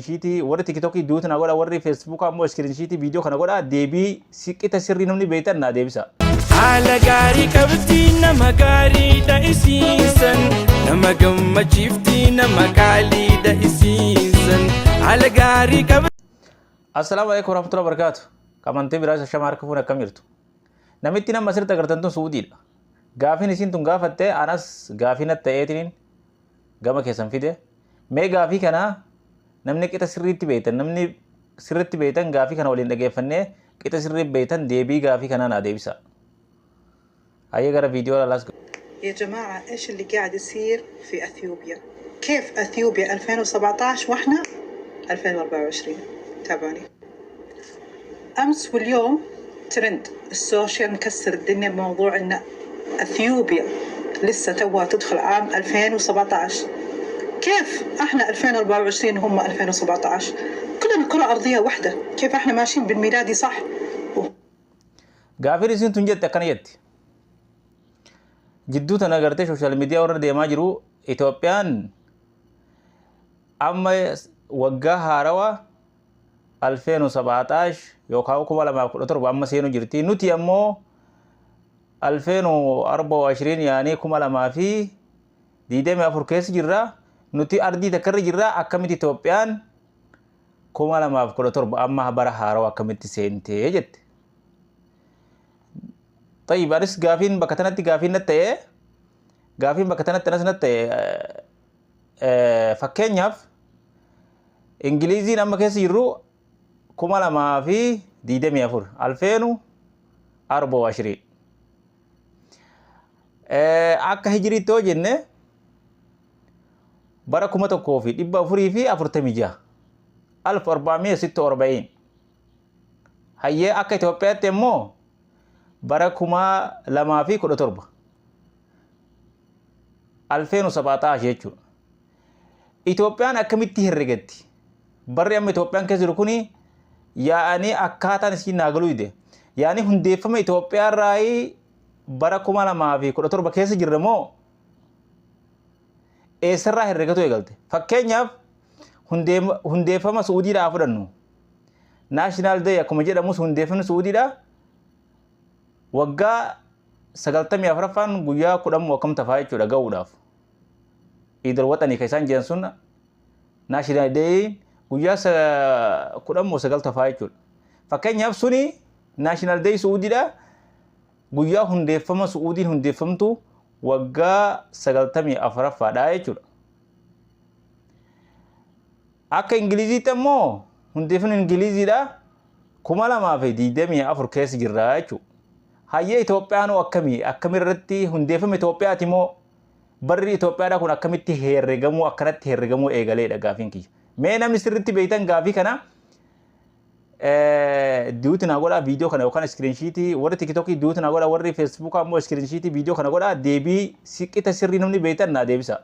Shiitii warri TikTokii duuti na godha, warri Facebookaa immoo screenshotii viidiyoo kana godha, deebii siqita sirrii namni beektan naa deebisa. Haala gaarii qabdi, nama gaariidha isiisan, nama gammachiifti, nama qaaliidha isiisan, haala gaarii qabdi. Assalaamu alaikum warahmatullahi wabarakatuh. Qamantii biraa shashama harka fuun akkam jirtu? Namitti nama asirratti agartan tun Suudiidha. Gaafiin isiin tun gaafatte anas gaafii natti ta'eetiin gama keessan fide. Mee gaafii kana namni qixa sirriitti beektan, namni sirriitti beektan, gaafii kana waliin dhageeffannee qixa sirriitti beektan deebii gaafii kanaa naa deebisa. Hayyee, gara viidiyoo laalaas. يا جماعة، إيش اللي قاعد يصير في أثيوبيا؟ كيف أثيوبيا 2017 وإحنا 2024؟ تابعوني. أمس واليوم ترند السوشيال مكسر الدنيا بموضوع إن أثيوبيا لسه توها تدخل عام 2017. كيف احنا 2024 وهم 2017؟ كلنا كرة أرضية واحدة، كيف احنا ماشيين بالميلادي صح؟ Gaafiin isiin tun jette akkana jetti. Jidduu tana agartee social media warra deemaa jiru, Itoophiyaan amma waggaa haarawaa 2017 yookaan 2017 amma seenuu jirti. Nuti ammoo 2024, yaanii 2024 keessa jirra. Nuti ardii takkarra jirra. Akkamitti Itoophiyaan 2017 amma bara haarawaa akkamitti seentee jette. طيب, anis gaafiin bakka tanatti gaafiin natti ta'e, gaafiin bakka tanatti anas natti ta'e, fakkeenyaaf Ingiliiziin amma keessa jirru 2024, 2024. Akka hijiriitti yoo jenne bara 1446, 1446. Hayyee, akka Itoophiyaatti immoo bara 2017, 2017 jechuudha. Itoophiyaan akkamitti herregatti? Barri amma Itoophiyaan keessa jiru kuni yaa'anii akkaataan isiin naa galuu dide. Yaa'anii hundeeffama Itoophiyaa irraa bara 2017 keessa jirra moo eessarraa herregatu eegalte? Fakkeenyaaf hundeeffama Suudiidhaa fudhannu. National Day akkuma jedhamus hundeeffamni Suudiidhaa waggaa 94ffaan guyyaa 10 akkam tafaa jechuudha ga'uudhaaf. Iidal Waxanii kan isaan jedhan sun National Day guyyaa 10 moo 9 tafaa jechuudha. Fakkeenyaaf suni National Day Suudiidhaa guyyaa hundeeffama Suudiin hundeeffamtu waggaa 94ffaadha jechuudha. Akka Ingiliziitti ammoo hundeeffamni Ingiliziidha 2024 keessa jirra jechuudha. Hayyee, Itoophiyaanoo akkamii akkamirratti hundeeffama Itoophiyaati moo barri Itoophiyaadhaa kun akkamitti herregamuu, akkanatti herregamuu eegaleedha gaafiin kiyya. Mee namni sirriitti beektan gaafii kana duuti naa godhaa viidiyoo kana yookaan screenshotii, warri TikTokii duuti naa godhaa, warri Facebookaa immoo screenshotii viidiyoo kana godhaa, deebii siqita sirrii namni beektan naa deebisa.